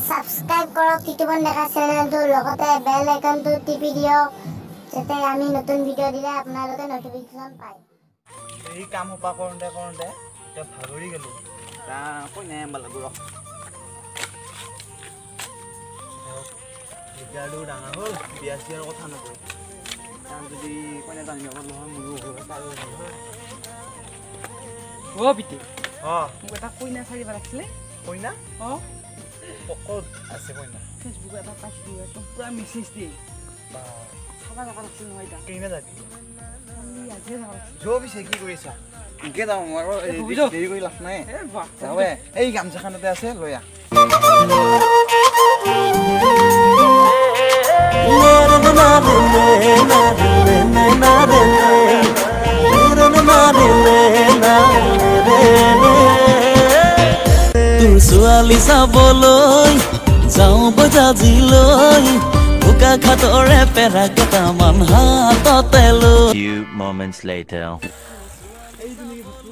Subscribe কৰক তিতুমন ডেকা চেনেলটো, লগতে বেল আইকনটো টিপি দিয়ক যাতে আমি নতুন ভিডিঅ' দিলে আপোনালোকে নটিফিকেশ্যন পায়। এই কাম সোপা কৰোঁতে কৰোঁতে এতিয়া ভাগৰি গ'লোঁ। কইনাই আনিব লাগিব ৰ। লিগাৰটো ডাঙৰ হ'ল, বিয়া চিয়াৰ কথা নকয়। কাৰণ যদি কইনা এটা আনিব পাৰিলোঁ হয়, মোৰো হ'ল হয়, তাৰো হ'ল হয়। অ' পিতে, অঁ, মোক এটা কইনা চাৰিব লাগিছিলে। কইনা? অঁ। ক'ত আছে কইনা? ফেচবুকত এটা পাইছিলোঁ, একদম পূৰা মেছেজ দিয়ে। চাবা যাব লাগিছিল নহয় এতিয়া। কেইনা যাবি? কালি আজিয়ে যাব লাগিছিল। য পিছে, কি কৰিছা? এনেকে যাওঁ মই আৰু এই ভবি যাওঁ। দেৰি কৰি লাভ নাই। এ বাহ। যাওঁৱে, এই গামোচাখনতে আছে, লৈ আহ। তোৰ ছোৱালী চাবলৈ যাওঁ বজাজিলৈ, বোকা খাটৰে পেৰা কেইটামান হাততে লৈ। Few moments later. এইটো নেকি বস্তু?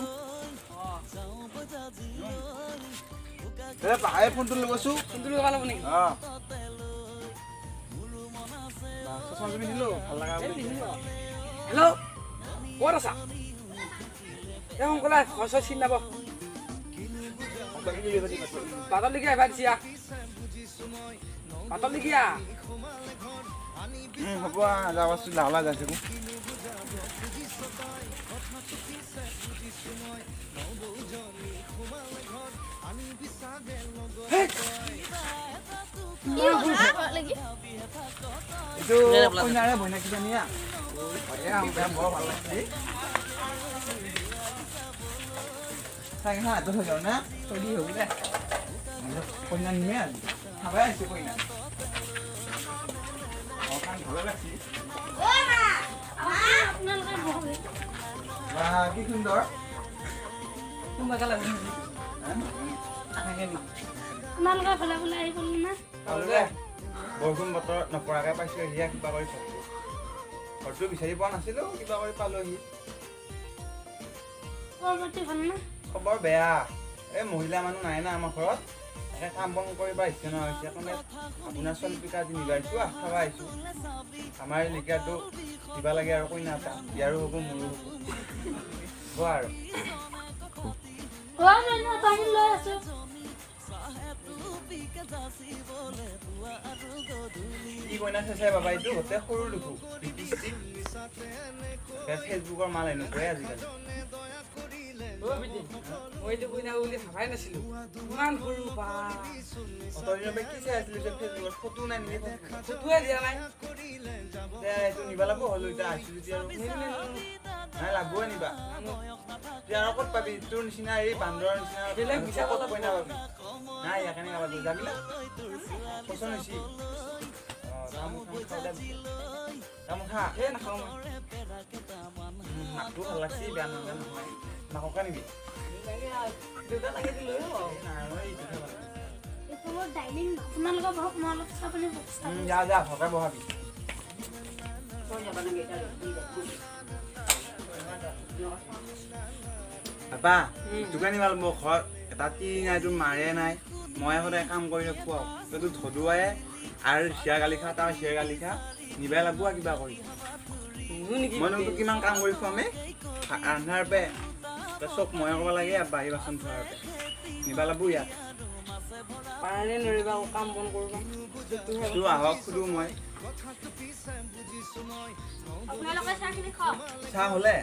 এ পাহাৰে ফোনটো লৈ গৈছো। ফোনটো ল'ব লাগিব নেকি? অঁ, চশমা পিন্ধিলো ভাল লগা বুলি। হেল্ল', ক'ত আছা? এ সোনকালে আহ, ঘৰ চৰ চিনি নাপাওঁ। বাটলৈকে আহিবা দিছি, আহ। বাটলৈকে আহ। হ'ব, যাব আছো, লাহে লাহে যাই থাকোঁ। এইটো কইনাৰে ভৈনাক কিজানি। বৰ ভাল লাগিছে চাই। হা, হাতত হৈ যাওঁ না চলি হ'ব দে। কইনা নিমে আজি খাবাই আহিছোঁ কইনা। অঁ, কাণ ভালে লাগছি। বাহ, কি সুন্দৰ। কোনোবা গাল আছে নেকি? থাকে নেকি? তোমালোকৰ ফালে বোলে আহি গ'ল না। পালোঁ দে, বৰষুণ বতৰ নপৰাকৈ পাইছোঁ আহি। কিবা কৰি ঘৰটো বিচাৰি পোৱা নাছিলোঁ, কিবা কৰি পালোঁ আহি। খবৰ পাতি ভাল না? খবৰ বেয়া। এই মহিলা মানুহ নাই না আমাৰ ঘৰত, একে কাম বন কৰিব ইচ্ছা নোহোৱা হৈছে। সেইকাৰণে আপোনাৰ ছোৱালীটোকে আজি নিব আহিছোঁ, আহ চাব আহিছোঁ। আমাৰ এই লিকাৰটো দিবা লাগে আৰু কইনা এটা, ইয়াৰো হ'ব মোৰো হ'ব, হ'ব আৰু। অ মাইনা, তামোল লৈ আছো। কি কইনা চাইছে বাবা? এইটো গোটেই সৰু দেখো, লিপষ্টিক, ফেচবুকৰ মাল এনেকুৱাই আজিকালি। অ' পিতে, মই এইটো কইনা বুলি ভাবাই নাছিলোঁ, ইমান সৰু বা। অতদিনৰ পৰা কি চাই আছিলো যে ফেচবুকত ফটো নাই নেকি ফেচবুকত? ফটোৱে দিয়া নাই। দে, এইটো নিবা লাগব হ'লো এতিয়া আহিছো যদি আৰু। নাই, লাগবই নিবা এতিয়া আৰু। ক'ত পাবি তোৰ নিচিনা এই বান্দৰৰ নিচিনা বেলেগ বিচাৰ ক'ত কইনা পাবি? নাই, ইয়াৰ কাৰণে নাপাবি। যাবি না? পচন্দ হৈছে। অঁ, তামোল চামোল খাই দে, তামোল খা। এই নাখাওঁ মই। মাকটো ভাল লাগছি, বেয়া নহয়, বেয়া নহয়। মাককে নিবি। দেউতা লাগে লৈ আহিব। নাই, মই এইটোহে ভাল লাগে। এইটো মোৰ ডাইনিং। আপোনালোকৰ বহক, মই অলপ চাহ পানীৰ ব্যৱস্থা কৰিছোঁ। যা যা, ভালকে বহাবি। বাবা, দোকানী ভাল। মোৰ ঘৰত এটা টিৰি নাই, তোৰ মাৰে নাই, মই সদায় কাম কৰি থাকোঁ আৰু তইতো ধদুৱাই আৰু চিয়া গালি খা, তাৰ চিয়া গালি খা। নিবাই লাগব আৰু কিবা কৰি। নিনো নেকি? মই তোক কিমান কাম কৰি খুৱামে, ৰান্ধাৰ পে তই চব ময়ে কৰিব লাগে, বাঢ়ি বাচন ধোৱাৰ পে নিবা লাগব ইয়াত। পাৰে নৰিবা আকৌ কাম বন কৰবা। তোৰ আহক, সুধো মই। আপোনালোকে চাহখিনি খাওক। চাহ হ'লে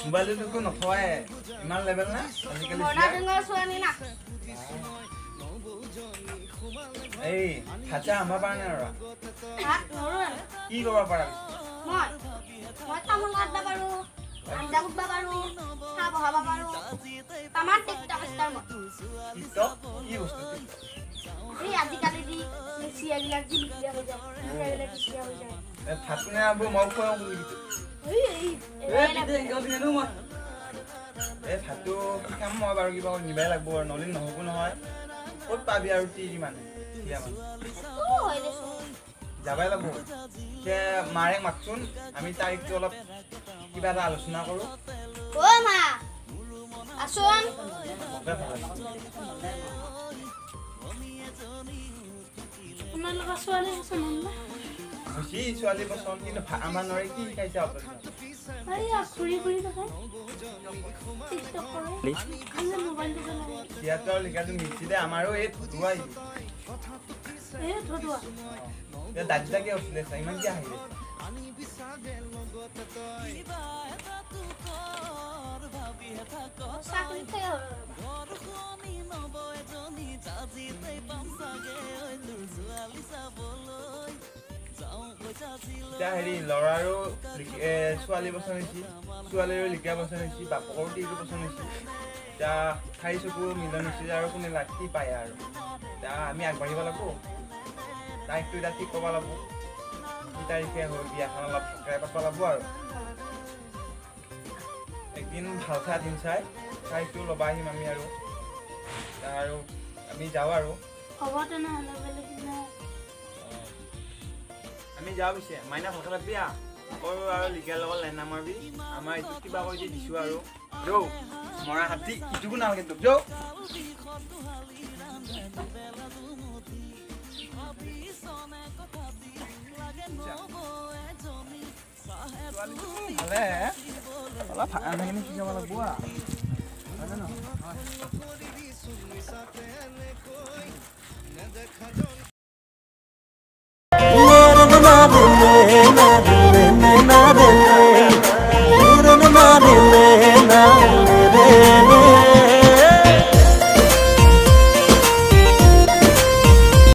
মোবাইলটো দেখোন নথোৱাই, ইমান লেভেল না আজিকালি। মৰণা ডেঙৰ ছোৱালী না। এই ভাত চাহ আমাৰ পৰা নাই আৰু। ভাত নৰো। কি কৰিব পাৰা? মই তামোল কাটবা পাৰো, আঞ্জা কুটবা পাৰো, চাহ বহাব পাৰো। তামাম টিকটক ষ্টাৰ মই। টিকটক কি বস্তু? এই আজিকালি দি চিয়াবিলাক যি বিক্ৰী হৈ যায়, চিয়াবিলাক বিক্ৰী হৈ যায়। ভাত কোনে আনব? মই খুৱাওঁ কিন্তু। এই এই এই পিতে, এনেকুৱা নিনো মই। এই ভাতটো কি খাম মই বাৰু? কিবা কৰি নিবাই লাগব আৰু, নহ'লে নহ'ব নহয়। ক'ত পাবি আৰু তিৰি মানুহ, থিয়া মানুহ। হয় দেচোন। যাবাই লাগব এতিয়া। মাৰে মাতচোন, আমি তাৰিখটো অলপ কিবা এটা আলোচনা কৰোঁ। অ মা, আচোন। মোকে ভাল লাগিছে। আপোনালোকৰ ছোৱালী পচন্দ হ'ল না? হৈছে ছোৱালী পচন্দ, কিন্তু আমাৰ নৰে কি শিকাইছে আপুনি? এইয়া ঘূৰি ঘূৰি থাকে, টিকটক কৰে, খালি মোবাইলটো চলাই। ইয়াতো আৰু লিখাটো মিছিলে আমাৰো এই ধুৱা। এই ধুৱা এতিয়া দাঁতকেইটা কিয় উঠিলে? ইমান কিয় আহিলে? চাকৰিতে এতিয়া হেৰি ল'ৰাৰো ছোৱালী পচন্দ হৈছে, ছোৱালীৰো লিখা পচন্দ হৈছে, বাপকৰো তিৰিটো পচন্দ হৈছে। এতিয়া ঠাই চকু মিলন হৈছে আৰু কোনে লাগ কি পায় আৰু। এতিয়া আমি আগবাঢ়িব লাগিব, তাৰিখটো এতিয়া ঠিক কৰিব লাগিব, কি তাৰিখে হ'ল বিয়াখন অলপ ভালকৈ পাতিব লাগিব আৰু। একদিন ভাল চাই দিন চাই তাৰিখটো ল'ব আহিম আমি আৰু। আৰু আমি যাওঁ আৰু। হ'ব তেনেহ'লে বেলেগ দিনা আমি যাওঁ। পিছে মাইনা ভালকৈ থাকবি, আকৌ আৰু লিগাৰ লগত লাইন নামাৰবি। আমাৰ এইটো কিবা কৰি দি দিছোঁ আৰু। যৌ মৰা হাতী ইটোকো নালাগে তোক, যৌ। ভালে অলপ আন্ধাখিনি সিজাব লাগিব আৰু হয়।